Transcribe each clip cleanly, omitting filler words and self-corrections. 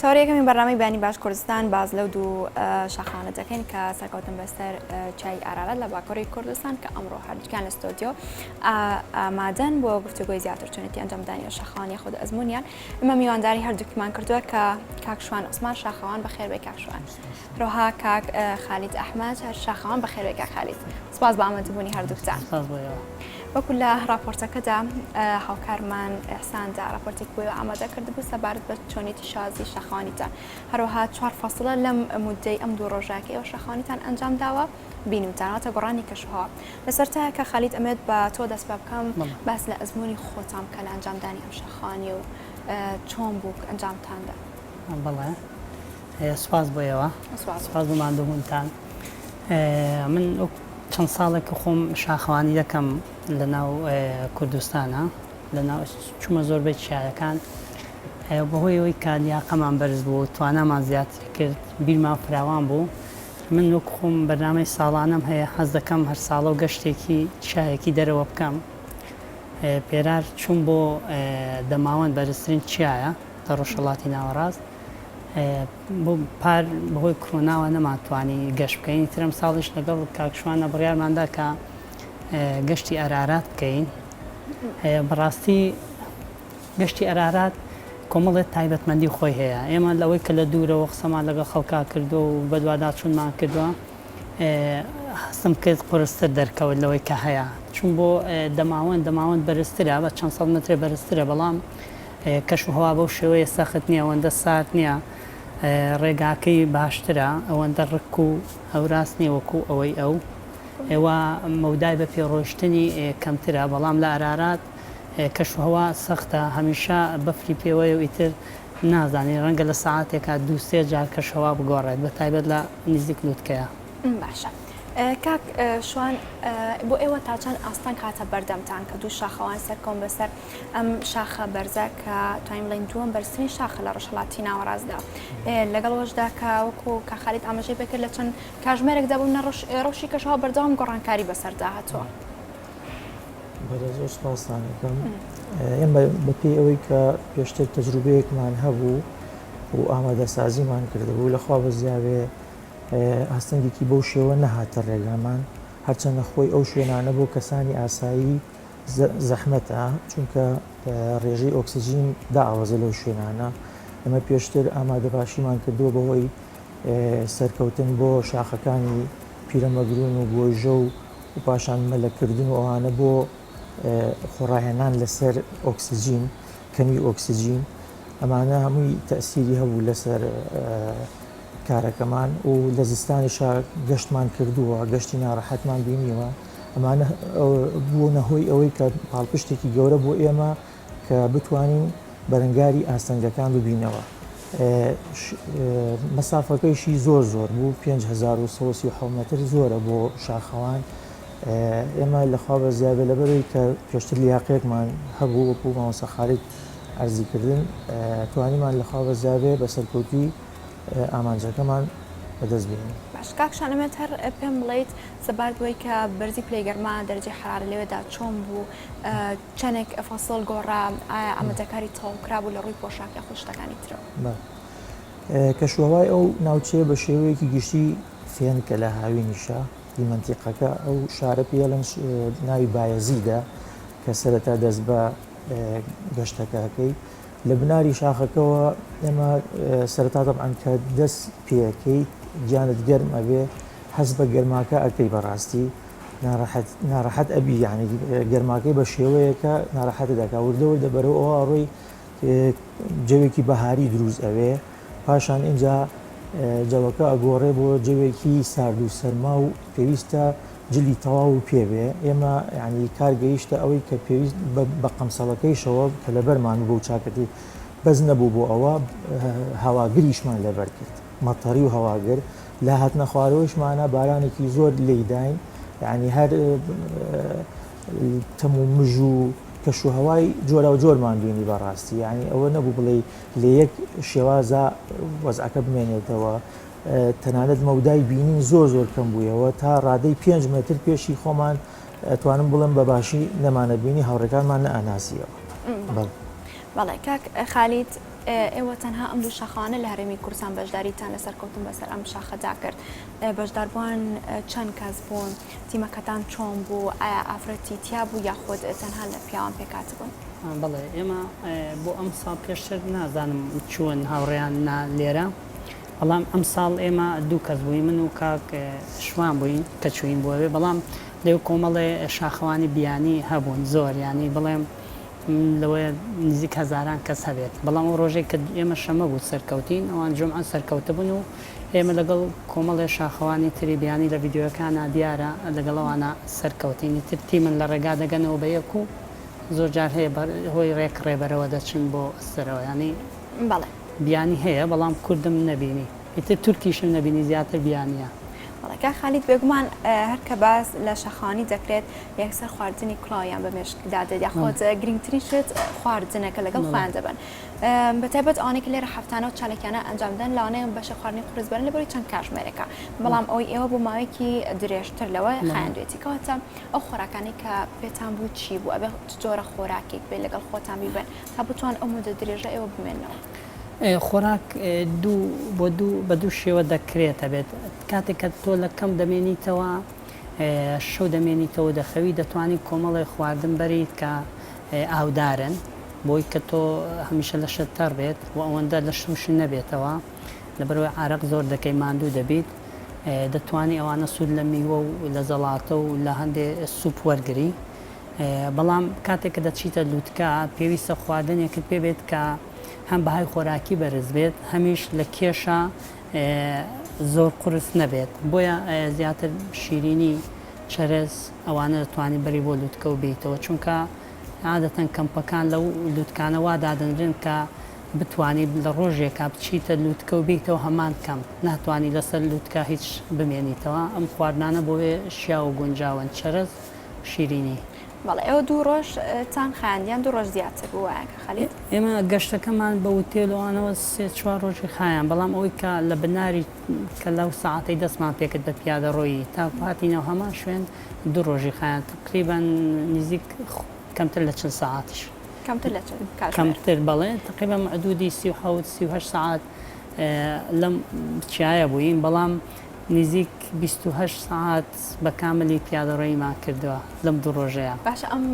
تەوەری یەکەمی بەرنامەی بەیانی باش کوردستان باس لەو دوو شاخانە دەکەین کە سەرکەوتن بەسەر چای ئارارات لە باکوری کوردستان کە ئەمڕۆ هەردووکیان لە ستۆدیۆ ئامادەن بۆ گفتوگۆی زیاتر چۆنێتی ئەنجامدانی ئەو شاخەوان یاخود ئەزمونیان ئمە میوانداری هەردووکمان کردووە کە کاک شوان عوسمان شاخەوان بەخێربێ کاک شوان ڕۆها کاک خالید ئەحمەد هەر شاخەوان بەخێربێ کاک خالید سپاس بە ئامادەبوونی هەردووکتان. سپاس بۆ ئێوە. وەکو لە ڕاپۆرتەکەدا هاوکارمان ئیحساندا ڕاپۆرتێکی بۆ ئێوە ئامادە کردبوو سەبارەت بە چۆنێتی شازی شاخەوانیتان هەروەها چوار فەسڵە لەم مودەی ئەم دوو ڕۆژە کە ئێوە شاخەوانیتان ئەنجام داوە بینیوتان واتە گۆڕانی کەشوهەوا لە سەرتایە کە خالید ئەمێت بە تۆ دەست پێ بکەم باس لە ئەزموونی خۆتان بکە لە ئەنجامدانی ئەم شاخەوانی و چۆن بوو ئەنجامتان دا. بەڵێ سوپاس بۆ ئێوە سوپاس بۆ ماندووبوونتان. من وەک چەند ساڵێک خۆم شاخەوانی دەکەم لە ناو کوردستانە لە ناو چوومە زۆربەی چیایەکان بەهۆی ئەوەی کە لیاقەمان بەرز بوو توانامان زیاتر کرد بیرمان فراوان بوو من وەک خۆم بەرنامەی ساڵانەم هەیە حەز دەکەم هەر ساڵە و گەشتێکی چیایەکی دەرەوە بکەم پێرار چووم بۆ دەماوەند بەرزترین چیایە لە ڕۆژهەڵاتی ناوەڕاست بۆ پار بەهۆی کرۆناوە نەمانتوانی گەشت بکەین ئیتر ئەمساڵیش لەگەڵ کاک شوانە بڕیارماندا کە گەشتی ئەرارات بکەین بەڕاستی گەشتی ئەرارات کۆمەڵێت تایبەتمەندی خۆی هەیە ئێمە لەوەی کە لە دوورەوە قسەمان لەگەڵ خەڵکا کردو و بەدواداچوونمان کردووە هەستم کرد قورستر دەرکەوت لەوەی کە هەیە چون بۆ دەماوەند دەماوەند بەرزترە بە چەند سەد مەترێ بەرزترە بەڵام کەش و هەوا بەو شێوەیە سەخت نییە، ئەوەندە سارد نییە، ڕێگاکەی باشترە، ئەوەندە ڕک و هەوراز نییە وەکوو ئەوەی ئەو. ئێوە مەودای بە پێ ڕۆیشتنی کەمترە، بەڵام لە ئارارات کەش و هەوا سەختە، هەمیشە بەفری پێوەیە و ئیتر نازانی ڕەنگە لە سەعاتێکا دوو سێ جار کەش هەوا بگۆڕێت، بە تایبەت لە نیزیک لووتکەیە. باشە کاک شوان بۆ ئێوە تا چەند ئاستەنگ هاتە بەردەمتان کە دوو شاخەوان سەرکەون بەسەر ئەم شاخە بەرزە کە توانین بڵێین دووەم بەرزترین شاخە لە ڕۆژهەڵاتی ناوەڕاستدا لەگەڵ وەشدا کە وەکو کە خالید ئاماژەی پێکرد لە چەند کاژمێرێکدا بوون ڕەوشی کەشەوە بەردەوام گۆڕانکاری بەسەردا هاتووە. بەڵێ زۆر سپاستان ئەکەم. ئێمە بەپێی ئەوەی کە پێشتر تەجروبەیەکمان هەبوو و ئامادەسازیمان کردبوو لەخوا بەزیاوێ ئاستەنگێکی بەو شێوە نەهاتە ڕێگامان هەرچەندە خۆی ئەو شوێنانە بۆ کەسانی ئاسایی زەحمەتە چونکە ڕێژەی ئۆکسجین دائەوەزێ لەو شوێنانە ئەمە پێشتر ئامادەباشیمان کردووە بەهۆی سەرکەوتن بۆ شاخەکانی پیرەمەگرون و گۆیژە و پاشان مەلەکردن و ئەوانە بۆ خۆڕاهێنان لەسەر ئۆکسجین کەمی ئۆکسجین ئەمانە هەمووی تەسیری هەبوو لەسەر کارەکەمان و لە زستانیشا گەشتمان کردووە گەشتی ناڕەحەتمان بینیوە ئەمانە بوونە هۆی ئەوەی کە پاڵپشتێکی گەورە بۆ ئێمە کە بتوانین بەرەنگاری ئاستەنگەکان ببینەوە. مەسافەکەیشی زۆر زۆر بوو، 5137 مەتر زۆرە بۆ شاخەوان. ئێمە لەخوا بەزیابێ لەبەرەوەی کە پێشتر لیاقەیەکمان هەبوو وەکو مامۆستا خالید عەرزی کردن توانیمان لەخوا بەزیابێ بە سەرکەوتووی ئامانجەکەمان بەدەست بێنین. باش کاک شان ئەمێت هەر پێم بڵێیت سەبارەت بەوەی کە بەرزی پلەی گەرما دەرەجەی حەرارە لەوێدا چۆن بوو چەندێک فەسڵ گۆڕا ئایا ئامادەکاری تەواو کرابوو لە ڕووی پۆشاک یاخود شتەکانی ترەوە؟ کەشوهەوای ئەو ناوچەیە بە شێوەیەکی گشتی فێنکە لە هاوینیشا ی مەنتیقەکە ئەو شارە پێی ئەڵێن ناوی بایەزیدە کە سەرەتا دەست بە گەشتەکە ئەکەی لە بناری شاخەکەوە ئێمە سەرەتا تەبعەن کە دەست پێەکەیت گیانت گەرم ئەبێ هەست بە گەرماکە ئەکەی بەڕاستی ناڕەحەت ناڕەحەت ئەبی یعنی گەرماکەی بە شێوەیەکە ناڕەحەتت ئەکا وردە وردە بەرەو ئەوە ئەڕۆی جەوێکی بەهاری دروست ئەوێ پاشان ئینجا جەوەکە ئەگۆڕێ بۆ جەوێکی سارد و سەرما و پێویستە جلی تەواو پێ بێ ئێمە یعنی کار گەیشتە ئەوەی کە پێویست بە قەمسەڵەکەیشەوە کە لەبەرمان بوو چاکەتی بەس نەبوو بۆ ئەوە هەواگریشمان لەبەر کرد مەتەری و هەواگر لە هاتنە خوارەوەیشمانا بارانێکی زۆر لێی داین یعنی هەر تەم و مژ و کەش و هەوای جۆراوجۆرمان بینی بەڕاستی یعنی ئەوە نەبوو بڵێ لە یەک شێوازە وەزعەکە بمێنێتەوە تەنانەت مەودای بینین زۆر زۆر کەم بوویەوە تا ڕادەی 5 متر پێشی خۆمان ئەتوانم بڵێم بە باشی نەمانە بینی هاوڕێکانمان نەئەناسیەوە. بەڵێ کاک خالید. ئێوە تەنها ئەم دوو شاخەوانە لە هەرێمی کوردستان بەشداریتان لە سەرکەوتن بەسەر ئەم شاخەدا کرد، بەشداربووان چەند کەس بوون، تیمەکەتان چۆن بوو، ئایا ئافرەتی تیا بوو یاخود تەنها لە پیاوان پێکهاتبوون؟ بەڵێ ئێمە بۆ ئەمساڵ پێشتر نازانم چۆن هاوڕێیان نا لێرە بەڵام ئەمساڵ ئێمە دوو کەس بووین من و کاک شوان بووین کە چووین بۆ ئەوێ بەڵام لەوێ کۆمەڵێ شاخەوانی بیانی هەبوون زۆر یانی بڵێم لەوەیە نزیک هەزاران کەس هەبێت بەڵام ئەو ڕۆژەی کە ئێمە شەمە بوو سەرکەوتین ئەوان جومعە سەرکەوتبوون و ئێمە لەگەڵ کۆمەڵێ شاخەوانی تری بیانی لە ڤیدیۆیەکانا دیارە لەگەڵ ئەوانە سەرکەوتین ئیتر تیمن لە ڕێگا دەگەنەوە بە یەک و زۆر جار هەیە بە هۆی ڕێک ڕێبەرەوە دەچن بۆ سەرەوە یانی بەڵێ. بیانی هەیە بەڵام کوردم نەبینی ئیتر تورکیشم نەبینی زیاتر بیانیە. بەڵێ کاک خالید بێگومان هەر کە باس لە شاخەوانی دەکرێت یەکسەر خواردنی کوڵاویان بە مێشکدا دێت یاخود گرنگترین شت خواردنە کە لەگەڵ خۆیان دەبەن بە تایبەت ئەوانەی کە لێرە هەفتانە و چالاکیانە ئەنجام دەن لەوانەیە بەشە خواردنی قورس بەرن لەبەرەوەی چەند کاژمێرێکە بەڵام ئەوەی ئێوە بۆ ماوەیەکی درێژتر لەوە خایاندوێتی کەواتە ئەو خۆراکانەی کە پێتان بوو چی بوو ئەبێ چ جۆرە خۆراکێک بێت لەگەڵ خۆتان بیبەن تا بتوان ئەو مدە درێژە ئێوە بمێنەوە؟ خۆراک دوو بۆ دوو بە دوو شێوە دەکرێت ئەبێت کاتێک کە تۆ لە کەم دەمێنیتەوە شەو دەمێنیتەوە دەخەوی دەتوانی کۆمەڵێ خواردن بەریت کە ئاودارن بۆی کە تۆ هەمیشە لەشت تەڕ بێت و ئەوەندە لەشت وشک نەبێتەوە لەبەرئەوەی عارەق زۆر دەکەی ماندوو دەبیت دەتوانی ئەوانە سوود لە میوە و لە زەڵاتە و لە هەندێ سوپ وەرگری بەڵام کاتێک کە دەچیتە لوتکە پێویستە خواردنێکت پێ بێت کە هەم بەهای خۆراکی بەرز بێت هەمیش لە کێشە زۆر قورس نەبێت بۆیە زیاتر شیرینی چەرەس ئەوانە دەتوانی بەری بۆ لوتکە و بێیتەوە چونکە عادەتەن کەمپەکان لەو لوتکانە وا دادەنرێن کە بتوانی لە ڕۆژێکا بچیتە لوتکە و بێیتەوە هەمان کەمپ ناتوانی لەسەر لوتکە هیچ بمێنیتەوە ئەم خواردنانە بۆ وێ شیاو و گونجاون چەرەس شیرینی. بەڵێ ئێوە دوو ڕۆژ تان خایاند یان دوو ڕۆژ زیاتر بوو وایە کاک خالید؟ ئێمە گەشتەکەمان بە وتێل و ئەوانەوە سێ چوار ڕۆژی خایاند بەڵام ئەوەی کە لە بناری کە لەو سەعاتەی دەستمان پێکرد بە پیادەڕۆیی تاکو هاتینەوە هەمان شوێن دوو ڕۆژی خایاند تەقریبەن نزیک کەمتر لە 40 سەعاتیش. کەمتر لە 40 کاتژمێر. کەمتر بەڵێ تەقریبەن حدودی 37 38 سەعات لەم چیایە بووین بەڵام نزیک 28 سەعات بە کاملی پیادەڕۆییمان کردووە لەم دوو ڕۆژەیا. باشە ئەم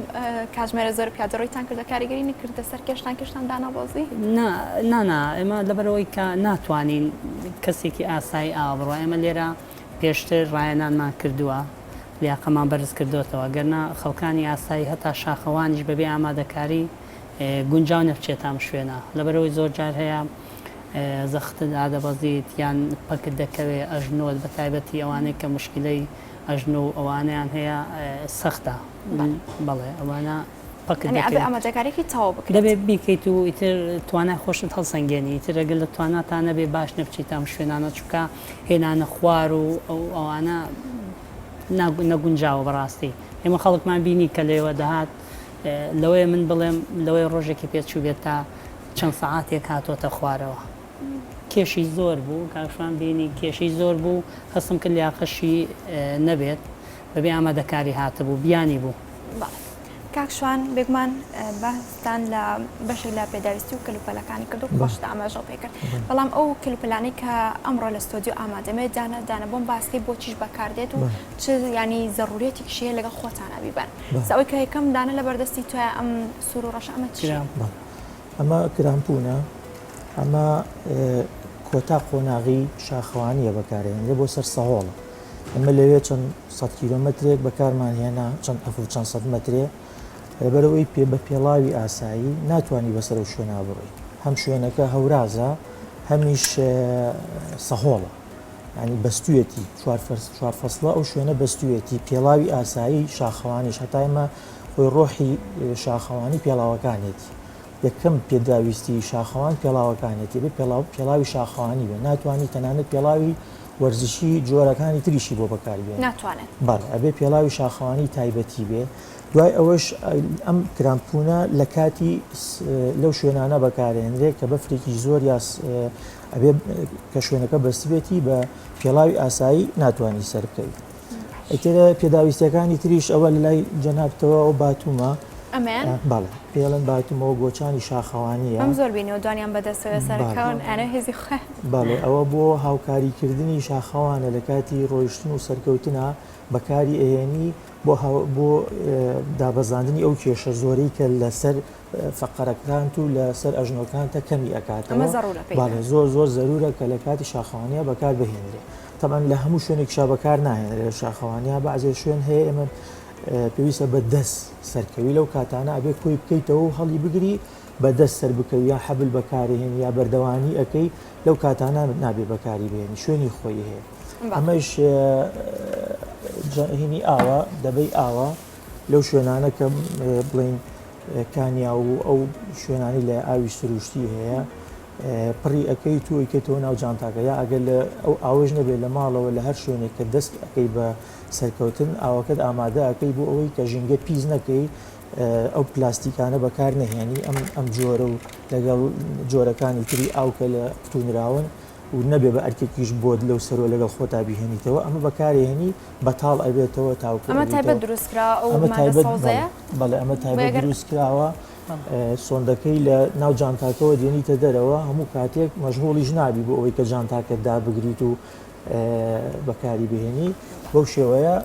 کاتژمێرە زۆرە پیادەڕۆیتان کردووە کاریگەری نەکردە سەر کێشتان کێشتان دانابەزی؟ نا نا نا ئێمە لەبەرئەوەی کە ناتوانین کەسێکی ئاسایی ئاوا بڕوا ئێمە لێرە پێشتر ڕاهێنانمان کردووە لیاقەمان بەرز کردۆتەوە گەرنا خەڵکانی ئاسایی هەتا شاخەوانیش بەبێ ئامادەکاری گونجاو نیە بچێتە ئەم شوێنە لەبەرئەوەی زۆر جار هەیە زەختت دادەبەزیت یان پەکت دەکەوێ ئەژنۆت بە تایبەتی ئەوانەی کە موشکیلەی ئەژنۆ و ئەوانەیان هەیە سەختە بەڵێ ئەوانە پەکت یانی ئەبێ دەکەوێت ئامادەکاریەکی تەواو بکرێت. دەبێ بیکەیت و ئیتر توانای خۆشت هەڵسەنگێنی ئیتر ئەگەر لە تواناتا نەبێ باش نیە بچیتە ئەم شوێنانە چونکە هێنانە خوار و ئەو ئەوانە نەگونجاوە بەڕاستی ئێمە خەڵکمان بینی کە لێوە دەهات لەوەیە من بڵێم لەوەیە ڕۆژێکی پێ چووبێت تا چەند سەعاتێک هاتۆتە خوارەوە کێشی زۆر بوو کاک شوان بینی کێشی زۆر بوو هەستم کرد لیاقەشی نەبێت بەبێ ئامادەکاری هاتبوو بیانی بوو. بەڵێ کاک شوان بێگومان باستان لە بەشێک لە پێداویستی و کەلوپەلەکانی کرد و خۆشت ئاماژەو پێ کرد بەڵام ئەو کەلوپەلانەی کە ئەمڕۆ لە ستۆدیۆ ئامادەمێ دانە دانە بۆم باسکەی بۆ چیش بەکاردێت و چ ینی زەڕوریەتێکیش هەیە لەگەڵ خۆتانە بیبەن ئەوەی کە یەکەم دانە لە بەردەستی تۆیە ئەم سوور و ڕەشە ئەمە چییە؟ ئەمە کرامپونە ئەمە کۆتا قۆناغی شاخەوانیە بەکارهێنرێ بۆ سەر سەهۆڵ ئەمە لەوێ چەند سەد کیلۆمەترێک بەکارمان هێنا چەند ئەفو چەند سەد مەترێ لەبەرئەوەی پێ بە پێڵاوی ئاسایی ناتوانانی بەسەر و شوێنا بڕۆی هەم شوێنەکە هەورازە هەمیش سەهۆڵە ینی بەستویەتی چوار فەسڵە ئەو شوێنە بەستویەتی پێڵاوی ئاسایی شاخەوانیش هەتا ئێمە خۆی ڕۆحی شاخەوانی پێڵاوەکانێتی یەکەم پێداویستی شاخەوان پێڵاوەکانێتی بێ پێڵاو پێڵاوی شاخەوانی بێ ناتوانانی تەنانەت پێڵاوی وەرزشی جۆرەکانی تریشی بۆ بەکاربێنی ناتوانێت. بەڵێ ئەبێ پێڵاوی شاخەوانی تایبەتی بێ دوای ئەوەش ئەم کرامپونە لە کاتی لەو شوێنانە بەکارێنرێ کە بەفرێکی زۆر یا ئەبێ کە شوێنەکە بەستبێتی بە پێڵاوی ئاسایی ناتوانانی سەر بکەویت ئیتر پێداویستیەکانی تریش ئەوە لە لای جەنابتەوە ئەو باتومە. ئەمەیان؟ بەڵێ پێڵێن باتمەوە گۆچانی شاخەوانییە. ئەم زۆر بینیوە دوانیان بەدەستەوە سەرکەون ئەرە هێزی خۆیان. بەڵێ ئەوە بۆ هاوکاریکردنی شاخەوانە لە کاتی ڕۆیشتن و سەرکەوتنا بەکاری ئەهێنی بۆ بۆ دابەزاندنی ئەو کێشە زۆرەی کە لەسەر فەقەرەکانت و لەسەر ئەژنۆکانتە کەمی ئەکاتەوە. بەڵێ زۆر زۆر زەرورە کە لە کاتی شاخەوانیا بەکار بهێنرێ. تەبعەن لە هەموو شوێنێکیشا بەکار ناهێنرێ لە شاخەوانیا بەعزێ شوێن هەیە ئێمە پێویستە بە دەست سەرکەوی لەو کاتانە ئەبێ کۆی بکەیتەوە و هەڵی بگری بە دەست سەر بکەوی یا حەبل بەکارهێنی یا بەردەوانی ئەەکەی لەو کاتانە نابێ بەکاری بهێنی شوێنی خۆی هەیە ئەمەش هینی ئاوە دەبەی ئاوە لەو شوێنانە کە بڵین کانیا و ئەو شوێنانی لە ئاوی سروشتی هەیە پڕی ئەکەیت و ئەیکەیتەوە ناو جانتاکە یا ئەگەر لە ئەو ئاوەش نەبێت لە ماڵەوە لە هەر شوێنێک کە دەست ئەکەی بە سەرکەوتن ئاوەکەت ئامادە ئەکەی بۆ ئەوەی کە ژینگە پیس نەکەی ئەو پلاستیکانە بەکار نەهێنی ئەم ئەم جۆرە و لەگەڵ جۆرەکانی تری ئاو کە لە قوتونراون و نەبێ بە ئەرکێکیش بۆت لەو سەرۆ لەگەڵ خۆتا بیهێنیتەوە ئەمە بەکارێنی بەتاڵ ئەبێتەوە تاوکو ئەمە تایبەت دروستکراوە ئەو مادە سەوزەیە بەڵێ ئەمە تایبەت دروستکراوە سۆندەکەی لە ناو جانتاکەوە دێنیتە دەرەوە، هەموو کاتێک مەشغوڵیش نابی بۆ ئەوەی کە جانتاکەت دابگریت و بەکاری بهێنی، بەو شێوەیە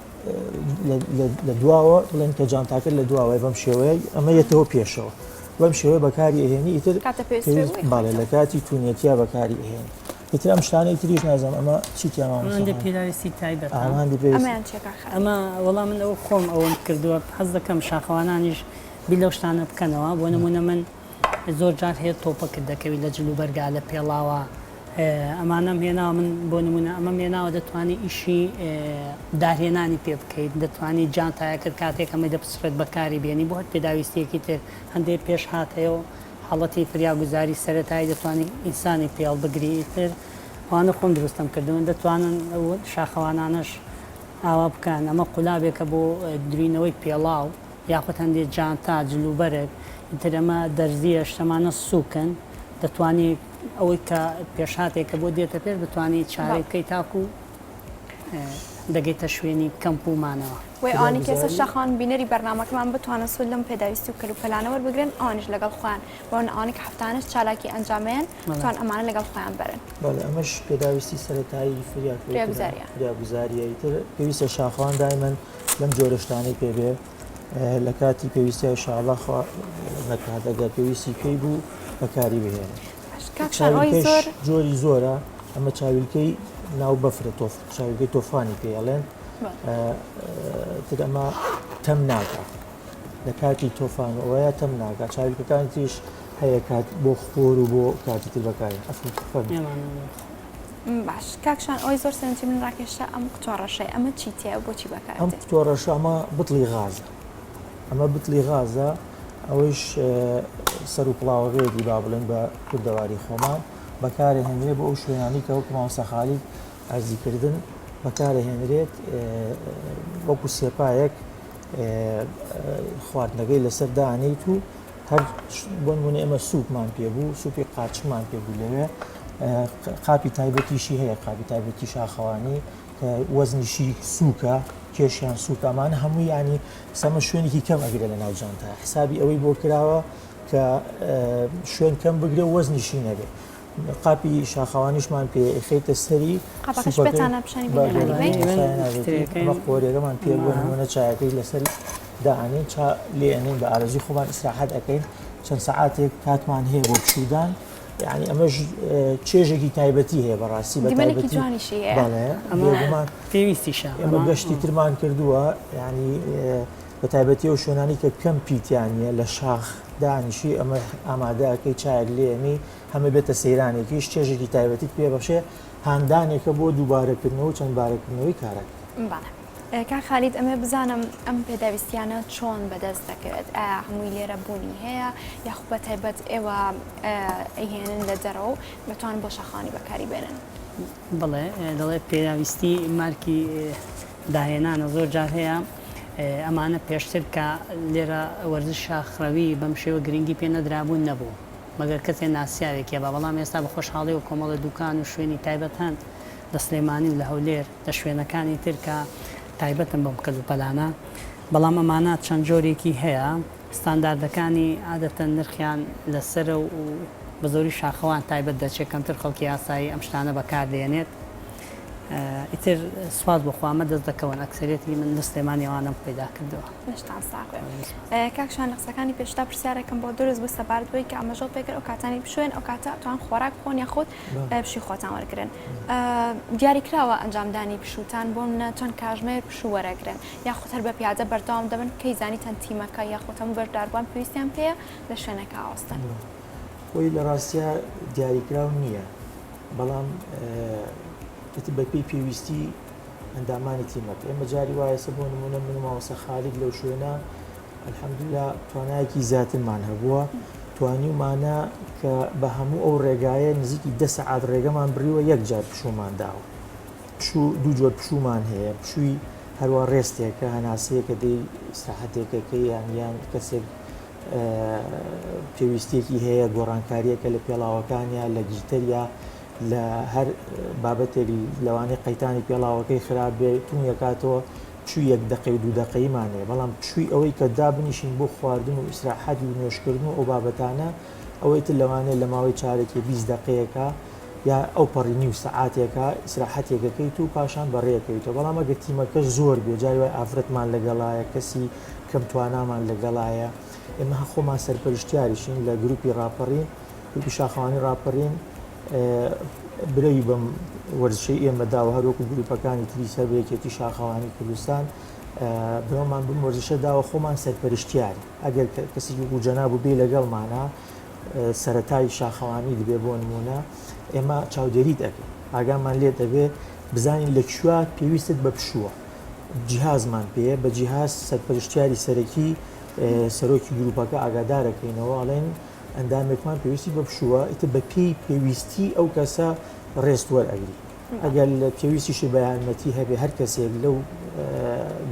لە دواوە بڵێن کە جانتاکەت لە دواوەیە بەم شێوەیە ئەمە یەتەوە پێشەوە بەم شێوەیە بەکاری ئەهێنی ئیتر بەڵێ لە کاتی تونێتیا بەکاری ئەهێنی ئیتر ئەم شتانەی تریش نازانم ئەمە چی تیا مامۆستا هەندێک پێداویستی تایبەتە ئەمەیان چیە کاک خالید؟ ئەمە وەڵا من ئەوە خۆم ئەوەم کردووە حەز دەکەم شاخەوانانیش بیر لەو شتانە بکەنەوە بۆ نمونە من زۆر جار هەیە تۆپەکت دەکەوی لە جل و بەرگا لە پێڵاوە ئەمانەم هێناوە من بۆ نمونە ئەمەم هێناوە دەتوانی ئیشی دارهێنانی پێ بکەیت دەتوانی جانتایەکت کاتێک ئەمەی دەپچڕێت بەکاری بێنی بۆ هەر پێداویستیەکی تر هەندێک پێش هات هەیە و حاڵەتی فریاگوزاری سەرەتایی دەتوانی ئینسانی پێ هەڵبگری ئیتر ئەوانە خۆم دروستم کردوون دەتوانن ئەو شاخەوانانەش ئاوا بکەن ئەمە قولابێکە بۆ درینەوەی پێڵاو یاخود هەندێ جانتا، جل و بەرگ، ئیتر ئەمە دەرزییە، شتەمانە سووکن، دەتوانی ئەوەی کە پێشهاتێکە بۆت دێتە پێش بتوانی چارەی بکەی تاکوو دەگەیتە شوێنی کەمپ و مانەوە. وەی ئەوانەی کە ئێستا شاخەوان بینەری بەرنامەکەمان بتوانن سوود لەم پێداویستی و کەلوپەلانە وەربگرن، ئەوانیش لەگەڵ خۆیان بەون، ئەوانەی کە هەفتانەش چالاکی ئەنجامەیەن بتوان ئەمانە لەگەڵ خۆیان بەرن. بەڵێ ئەمەش پێداویستی سەرەتایی فریاکەوتنە، فریاگوزارییە، ئیتر پێویستە شاخەوان دایمەن لەم جۆرە شتانەی پێ بێ لە کاتی پێویستیا ان شاء اللە خوا نەکات ئەگەر پێویستی پێی بوو بەکاری بهێنێ چاویلکەش جۆری زۆرە ئەمە چاویلکەی ناو بەفرە تۆف چاویلکەی تۆفانی پێ ئەڵێن تر ئەمە تەم ناکە لە کاتی تۆفان ئەوەیە تەم ناکە چاویلکەکانی تریش هەیە کات بۆ خۆر و بۆ کاتی تر بەکاری ئەفو باش کاک شان ئەوەی زۆر سەرنجی من ڕاکێشا ئەم قوتوە ڕەشەی ئەمە چی تیایە و بۆچی بەکار ئەم دێت؟ قوتوە ڕەشە ئەمە بتڵی غازە ئەمە بتڵی غازە ئەوەیش سەر و پڵاوەکەیەتی با بڵێن بە کوردەواری خۆمان بەکارهێنرێ بۆ ئەو شوێنانی کە وەکو مامۆستا خالید عەرزی کردن بەکارهێنرێت وەکو سێپایەک خواردنەکەی لەسەر دانیت و هەر بۆ نمونە ئێمە سوپمان پێ بوو سوپی قارچکمان پێ بوو لەوێ قاپی تایبەتیشی هەیە قاپی تایبەتی شاخەوانی کە وەزنیشی سووکە کێشیان سووکە ئەمانە هەموو ینی سەمە شوێنێکی کەم ئەگرێ لە ناو جانتا حسابی ئەوەی بۆ کراوە کە شوێن کەم بگرێ و وەزنیشی نەبێ قاپی شاخەوانیشمان پێ ئەخەیتە سەری قاپەکەش پێتانە پیشانی بینەرانی بەین. ئەمە قۆریەکەمان پێ بۆ نمونە چایەکەی لەسەر دائەنێین چا لێ ئەنێین بە ئارەزوی خۆمان ئیسراحەت ئەکەین چەند سەعاتێک کاتمان هەیە بۆ پشوودان یعنی ئەمەش چێژێکی تایبەتی هەیە بەڕاستی بە دیمەنێکی جوانیشی هەیە بەڵێ بێگومان پێویستیشە ئێمە گەشتی ترمان کردووە یعنی بە تایبەتی ئەو شوێنانی کە کەم پیتیان نییە لە شاخ دانیشی ئەمە ئامادە ئەکەی چایەک لێنی هەمە بێتە سەیرانێکیش چێژێکی تایبەتیت پێ بەخشێ هاندانێکە بۆ دووبارەکردنەوە و چەندبارەکردنەوەی کارەکە. بەڵێ کاک خالید ئەمەوێ بزانم ئەم پێداویستیانە چۆن بەدەست دەکەوێت ئایا هەمووی لێرە بوونی هەیە یاخود بە تایبەت ئێوە ئەیهێنن لە دەرەوە و دەتوانن بۆ شاخەوانی بەکاری بێنن؟ بەڵێ دەڵێ پێداویستی مارکی داهێنانە زۆر جار هەیە ئەمانە پێشتر کە لێرە وەرزش شاخڕەوی بەم شێوە گرنگی پێ نەدرابوو نەبوو مەگەر کەسێ ناسیاوێک هەبا بەڵام ئێستا بە خۆشحاڵیەوە کۆمەڵێ دوکان و شوێنی تایبەت هەن لە سلێمانی و لە هەولێر لە شوێنەکانی تر کە تایبەتن بەم کەلوپەلانە بەڵام ئەمانە چەند جۆرێکی هەیە. ستانداردەکانی عادەتەن نرخیان لەسەرە و بە زۆری شاخەوان تایبەت دەچێت کەمتر خەڵکی ئاسایی ئەم شتانە بەکار دێنێت ئیتر سوپاس بۆ خوا ئەمە دەست دەکەون ئەکسەرێتی من لە سلێمانی ئەوانەم پەیدا کردووە. لەشتان ساغ بێ. کاک شوان لە قسەکانی پێشتا پرسیارێکم بۆ دروست بوو سەبارەت بەوەی کە ئاماژەت پێکرد ئەو کاتانەی پشووێن ئەو کاتە ئەتوان خۆراک بخۆن یاخود پشووی خۆتان وەرگرن دیاری کراوە ئەنجامدانی پشووتان بۆ منە چەند کاژمێر پشوو وەرەگرن یاخود هەر بە پیادە بەردەوام دەبن کەی زانیتان تیمەکە یاخود هەموو بەشداربووان پێویستیان پێیە لە شوێنەکە ئاوەستن؟ خۆی لە ڕاستیا دیاریکراو نییە بەڵام ئیتر بەپێی پێویستی ئەندامانی تیمەکە ئێمە جاری وایە سە بۆ نمونە من و مامۆستا خالید لەو شوێنە الحمدلله توانایەکی زیاترمان هەبووە توانیومانە کە بە هەموو ئەو ڕێگایە نزیکی دە سەعات ڕێگەمان بڕیوە یەک جار پشوومان داوە پشوو دوو جۆر پشوومان هەیە پشووی هەروە ڕێستێکە هەناسەیەکە دەی ئیسراحەتێکەکە یان یان کەسێک پێویستیەکی هەیە گۆڕانکاریەکە لە پێڵاوەکانیا لە گیتەریا لە هەر بابەتێک لەوانەیە قەیتانی پێڵاوەکەی خراپ بێ تونیەکاتەوە پشووی یەک دەقەی و دوو دەقەیمان هەیە بەڵام پشووی ئەوەی کە دابنیشین بۆ خواردن و ئیسراحەت و نوێژکردن و ئەو بابەتانە ئەوەی تر لەوانەیە لە ماوەی چارەکێ 20 دەقەیەکە یا ئەو پەڕی نیو سەعاتێکە ئیسراحەتێکەکەیت و پاشان بەڕێکەویتەوە بەڵام ئەگەر تیمەکە زۆر بێ جاری وای ئافرەتمان لەگەڵایە کەسی کەم توانامان لەگەڵایە ئێمە خۆمان سەرپەرشتیاریشین لە گروپی ڕاپەڕین گروپی شاخەوانی ڕاپەڕین برەوی بەم وەرزشەی ئێمە داوە هەروەکو گروپەکانی تری سەر بە یەکێتی شاخەوانی کوردستان برەومان بەم وەرزشە داوە خۆمان سەرپەرشتیاری ئەگەر کەسێکی وەکو جەناب و بێ لەگەڵمانە سەرەتای شاخەوانی دەبێ بۆ نمونە ئێمە چاودێریت ئەکەین ئاگامان لێت دەبێ بزانین لە کوێ پێویستت بە پشووە جیهازمان پێیە بە جیهاز سەرپەرشتیاری سەرەکی سەرۆکی گروپەکە ئاگادارەکەینەوە ئەڵێن ئەندامێکمان پێویستی بە پشووە ئیتر بە پێی پێویستی ئەو کەسە ڕێست وەرئەگری ئەگەر پێویستیشی بە یارمەتی هەبێ هەر کەسێک لەو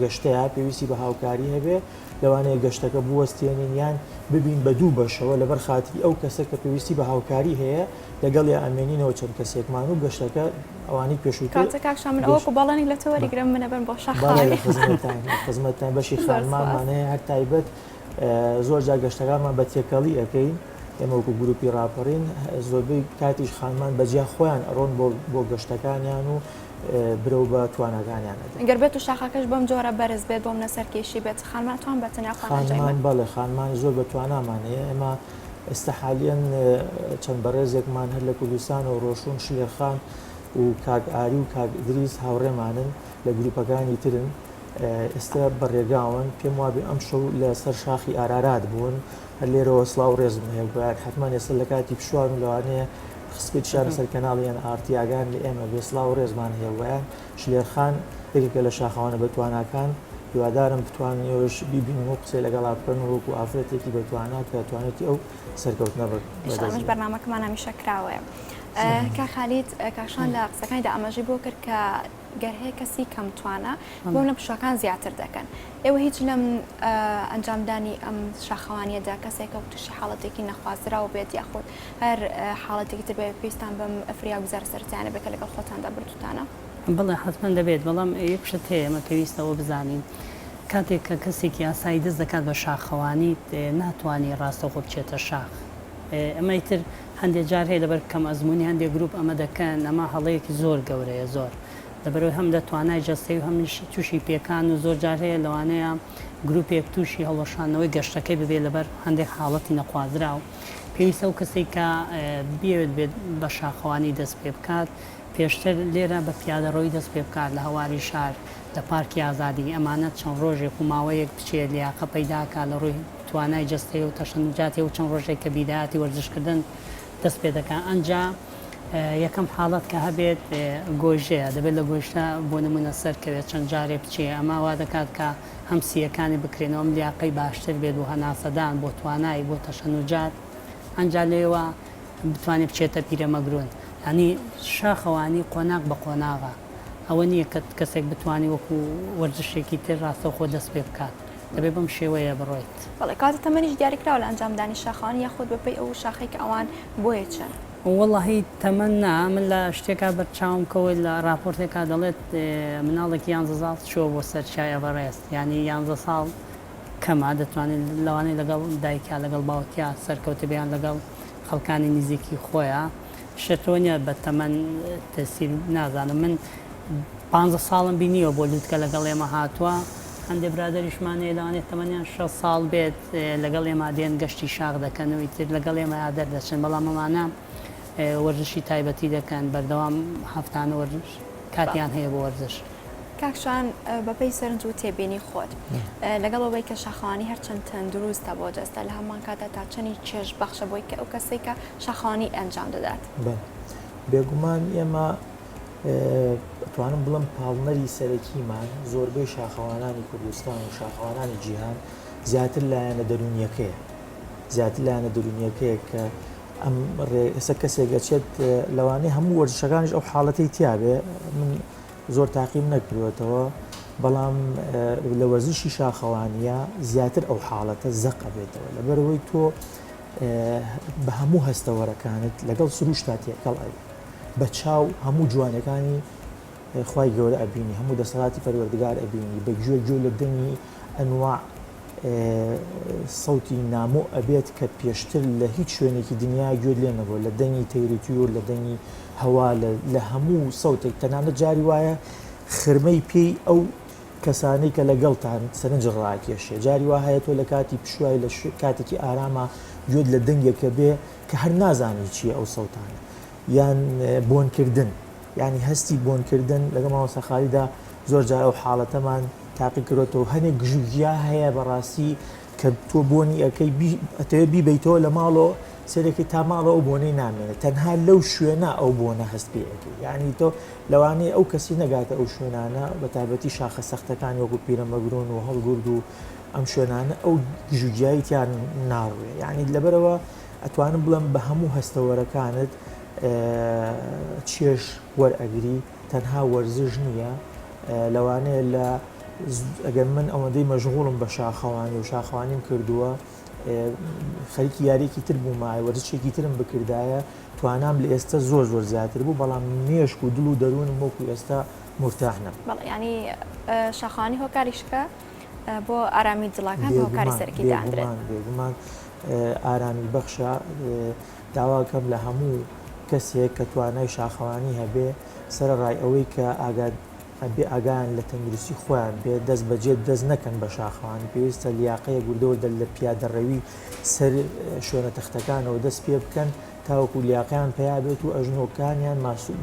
گەشتەیە پێویستی بە هاوکاری هەبێ لەوانەیە گەشتەکە بوەستێنین یان ببین بە دوو بەشەوە لەبەر خاتری ئەو کەسە کە پێویستی بە هاوکاری هەیە لەگەڵیا ئەمێنینەوە چەند کەسێکمان و گەشتەکە ئەوانەی پێشووتر کاتە کاک شا من ئەوە وەکو بەڵێنێک لە تۆ وەریگرم منە بن بۆ شاخ بەڵێ لە خزمەتتان لە خزمەتتان بەشی خانمانمان هەیە هەر تایبەت زۆر جار گەشتەکانمان بە تێکەڵی ئەکەین ئێمە وەکو گروپی ڕاپەڕین زۆربەی کاتیش خانمان بەجیا خۆیان ئەڕۆن بۆ بۆ گەشتەکانیان و برەو بە تواناکانیان ئەدەن. گەر بێت و شاخەکەش بەم جۆرە بەرز بێت بۆ منە سەرکێشی بێت خانمان توان بە تەنیا خۆیان ئەنجامی خانمان بەڵێ خانمانی زۆر بە توانامان هەیە ئێمە ئێستا حالیەن چەند بەڕێزێکمان هەر لە کوردستانەوە ڕۆشون شلێرخان و کاک ئاری و کاک ئیدریس هاوڕێمانن لە گروپەکانی ترن ئێستا بە ڕێگاوەن، پێم وابێ ئەمشەو لە سەر شاخی ئارارات بوون، هەر لێرەوە سڵاو و ڕێزم هەیە بۆیان، حەتمەن ئێستا لە کاتی پشووان و لەوانەیە خستبێتیشیان سەر کەناڵی ئێن ئاڕ تی ئاگایان لە ئێمە بێ، سڵاو و ڕێزمان هەیە بۆیان. شلێر خان یەکێکە لە شاخەوانە بەتواناکان، هیوادارم بتوانن ئێوەش بیبینن و قسەی لەگەڵا بکەن و وەکوو ئافرەتێکی بەتوانا کە توانیویەتی ئەو سەرکەوتنە ئیشاڵا بەدەست ئەمەش بێنێ. بەرنامەکەمان هەمیشە کراوەیە. کاک خالید، کاک شوان لە قسەکانیدا ئاماژەی بۆ کرد کە گەر هەیە کەسی کەم توانا بۆ لە پشوەکان زیاتر دەکەن ئێوە هیچ لەم ئەنجامدانی ئەم شاخەوانیەدا کەسێکە و تووشی حاڵەتێکی نەخوازراو بێت یاخود هەر حاڵەتێکی تر بێت پێویستان بەم فریاگوزارە سەرەتایانە بێت کە لەگەڵ خۆتاندا بردووتانە؟ بەڵێ حەتمەن دەبێت بەڵام یەک شت هەیە ئێمە پێویستە ئەوە بزانین کاتێک کە کەسێکی ئاسایی دەست دەکات بە شاخەوانی ناتوانێت ڕاستەوخۆ بچێتە شاخ ئەمە ئیتر هەندێ جار هەیە لەبەر کەم ئەزموونی هەندێ گروپ ئەمە دەکەن، ئەمە هەڵەیەکی زۆر گەورەیە زۆر لەبەرئەوەی هەم لە توانای جەستەی و هەمیش تووشی پێکان و زۆر جار هەیە لەوانەیە گروپێک تووشی هەڵوەشاندنەوەی گەشتەکەی ببێت لەبەر هەندێک حاڵەتی نەخوازراو پێویستە ئەو کەسەی کە بیەوێت بێت بە شاخەوانی دەست پێ بکات پێشتر لێرە بە پیادەڕۆیی دەست پێ بکات لە هەواری شار لە پارکی ئازادی ئەمانە چەند ڕۆژێک و ماوەیەک بچێت لیاقە پەیدا کات لە ڕووی توانای جەستەی و تەشەنوجاتی ئەو چەند ڕۆژێک کە بیدایەتی وەرزشکردن دەست پێ دەکات ئەنجا یەکەم حاڵەت کە هەبێت گۆیژەیە دەبێت لە گۆیژە بۆ نمونە سەرکەوێت چەند جارێ بچێ ئەمە وا دەکات کە هەم سییەکانی بکرێنەوە ئەم لیاقەی باشتر بێت بۆ هەناسەدان بۆ توانای بۆ تەشەنوجات ئەنجا لێوە بتوانێت بچێتە پیرەمەگرون یانی شاخەوانی قۆناغ بە قۆناغە ئەوە نییە کە کەسێک بتوانێت وەکو وەرزشێکی تر ڕاستەوخۆ دەست پێ بکات دەبێت بەم شێوەیە بڕۆیت. بەڵێ کەواتە تەمەنیش دیاریکراوە لە ئەنجامدانی شاخەوانی یاخود بەپێی ئەو شاخەی کە ئەوان بۆی چن؟ وەڵاهی تەمەن نا، من لە شتێکا بەرچاوم کەوت لە ڕاپۆرتێکا دەڵێت مناڵێکی یانزە ساڵ چووە بۆ سەر چیای ئەڤەرێست یانی یانزە ساڵ. کەمە دەتوانێت لەوانەیە لەگەڵ دایکیا لەگەڵ باوکیا سەرکەوتبێ یان لەگەڵ خەڵکانی نزیکی خۆیا شەرتەوە نیە بە تەمەن تەسیر نازانم من پانزە ساڵم بینیوە بۆ لوتکە لەگەڵ ئێمە هاتووە هەندێ برادەریشمان هەیە لەوانەیە تەمەنیان 60 ساڵ بێت لەگەڵ ئێمە دێن گەشتی شاخ دەکەن و ئیتر لەگەڵ ئێمە دەردەچن بەڵام ئەمانە وەرزشی تایبەتی دەکەن بەردەوام هەفتانە وەرزش کاتیان هەیە بۆ وەرزش. کاک شوان بەپێی سەرنج و تێبینی خۆت لەگەڵ ئەوەی کە شاخەوانی هەرچەند تەندروستە بۆ جەستە لە هەمان کاتدا تا چەنی چێژ بەخشە بۆی کە ئەو کەسەی کە شاخەوانی ئەنجام دەدات؟ بەڵێ بێگومان ئێمە ئەتوانم بڵێم پاڵنەری سەرەکیمان زۆربەی شاخەوانانی کوردستان و شاخەوانانی جیهان زیاتر لایەنە دەروونیەکەیە زیاتر لایەنە دەروونیەکەیە کە ئەم ڕێ ئێستا کەسێک ئەچێت لەوانەیە هەموو وەرزشەکانیش ئەو حاڵەتەی تیابێ من زۆر تاقیم نەکردوێتەوە بەڵام لە وەرزشی شاخەوانیە زیاتر ئەو حاڵەتە زەق ئەبێتەوە لەبەرەوەی تۆ بە هەموو هەستەوەرەکانت لەگەڵ سروشتا تێکەڵ ئەبی بە چاو هەموو جوانەکانی خوای گەورە ئەبینی هەموو دەسەڵاتی پەروەردگار ئەبینی بە گوێ گوێ لە دەنگی ئەنواع سەوتی نامۆ ئەبێت کە پێشتر لە هیچ شوێنێکی دنیا گوێت لێ نەبووە لە دەنگی تەیر و تیور لە دەنگی هەوا لە هەموو سەوتێک تەنانەت جاری وایە خرمەی پێی ئەو کەسانەی کە لەگەڵتان سەرنج ڕاکێشێ جاری وا هەیە تۆ لە کاتی پشوای لە کاتێکی ئاراما گوێت لە دەنگێکە بێ کە هەر نازانی چییە ئەو سەوتانە یان بۆنکردن یانی هەستی بۆنکردن لەگەڵ مامۆستا خالیدا زۆر جار ئەو حاڵەتەمان تاقی کردۆتەوە هەنێک گژوگیا هەیە بەڕاستی کە تۆ بۆنی ئەەکەی ئەتەوێ بیبەیتەوە لە ماڵەوە سەرەکەی تا ماڵەوە ئەو بۆنەی نامێنێت تەنها لەو شوێنە ئەو بۆنە هەست پێ ئەەکەی یعنی تۆ لەوانەیە ئەو کەسی نەگاتە ئەو شوێنانە بە تایبەتی شاخە سەختەکانی وەکو پیرەمەگرون و هەڵگورد و ئەم شوێنانە ئەو گژوگیایی تیان ناڕوێ یعنی لەبەرەوە ئەتوانم بڵێم بە هەموو هەستەوەرەکانت چێژ وەرئەگری تەنها وەرزش نییە لەوانەیە لە ئەگەر من ئەوەندەی مەشغوڵم بە شاخەوانی و شاخەوانیم کردووە خەریکی یاریەکی تر بوومایە وەرزشێکی ترم بکردایە توانام لە ئێستا زۆر زۆر زیاتر بوو بەڵام مێشک و دڵ و دەروونم وەکو ئێستا مورتاح نەبوو. بەڵێ یانی شاخەوانی هۆکاریشکە بۆ ئارامی دڵەکان بە هۆکاری سەرەکی دادرێت. بێگومان بێگومان ئارامی بەخشە داواکەم لە هەموو کەسێک کە توانای شاخەوانی هەبێ سەرەڕای ئەوەی کە ئاگا ئەبێ ئاگایان لە تەندروستی خۆیان بێ دەست بەجێ دەست نەکەن بە شاخەوانی پێویستە لیاقەیەک وردە وردە لە پیادەڕەوی سەر شوێنە تەختەکانەوە دەست پێ بکەن تاوەکو لیاقەیان پەیا بێت و ئەژنۆکانیان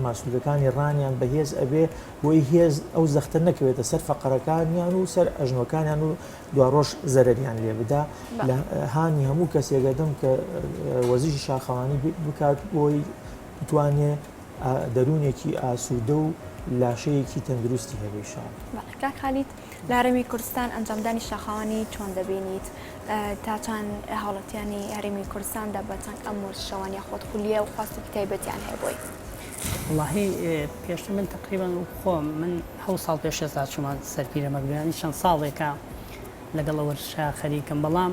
ماسولکەکانی ڕانیان بەهێز ئەبێ بۆی هێز ئەو زەختە نەکەوێتە سەر فەقەرەکانیان و سەر ئەژنۆکانیان و دواڕۆژ زەرەریان لێ بدا لە هانی هەموو کەسێک ئەدەم کە وەرزشی شاخەوانی بکات بۆی بتوانێ دەروونێکی ئاسوودە و لاشەیەکی تەندروستی هەبێ ان شاء اللە. کاک خالید لە هەرێمی کوردستان ئەنجامدانی شاخەوانی چۆن دەبینیت؟ تا چەند هاوڵاتیانی هەرێمی کوردستاندا بە چەند ئەم وەرزشەوان یاخود خولیە و خواستێکی تایبەتیان هەیە بۆی؟ وەڵاهی پێشتر من تەقریبەن وەک خۆم من حەوت ساڵ پێش ئێستا چوومە سەر پیرەمەگرو یانی چەند ساڵێکە لەگەڵ ئەو وەرزشە خەریکم بەڵام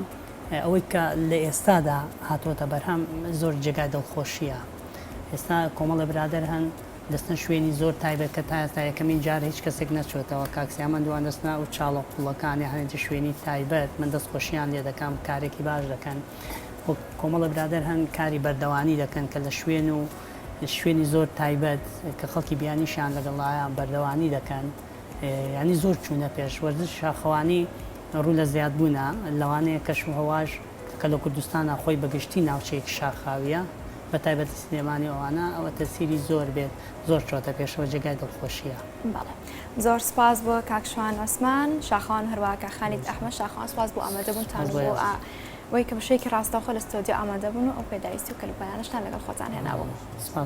ئەوەی کە لە ئێستادا هاتۆتە بەرهەم زۆر جێگای دڵخۆشییە ئێستا کۆمەڵێ برادەر هەن دەچنە شوێنی زۆر تایبەت کە تا ئێستا یەکەمین جار هیچ کەسێک نەچۆتەوە کاک سیامەند وان دەچنە ئەو چاڵە قوڵەکان یا هەنێ شوێنی تایبەت من دەست خۆشیان لێ دەکەم کارێکی باش دەکەن و کۆمەڵێ برادەر هەن کاری بەردەوانی دەکەن کە لە شوێن و شوێنی زۆر تایبەت کە خەڵکی بیانیشیان لەگەڵدایە بەردەوانی دەکەن یانی زۆر چوونە پێش وەرزش شاخەوانی ڕوو لە زیادبوونە لەوانەیە کەش و هەواش کە لە کوردستانا خۆی بە گشتی ناوچەیەکی شاخاویە بە تایبەتی سلێمانی و ئەوانە ئەوە تەسیری زۆر بێت زۆر چۆتە پێشەوە جێگای دڵخۆشیە. بەڵێ زۆر سوپاس بۆ کاک شوان عوسمان شاخەوان هەروەها کاک خالید ئەحمەد شاخەوان سوپاس بۆ ئامادەبوونتان و بۆ ئەوەی کە بە شێوەیەکی ڕاستەوخۆ لە ستۆدیۆ ئامادە بوون و ئەو پێداویستی و کەلوپەلانەشتان لەگەڵ خۆتان هێنابوو. سوپاس.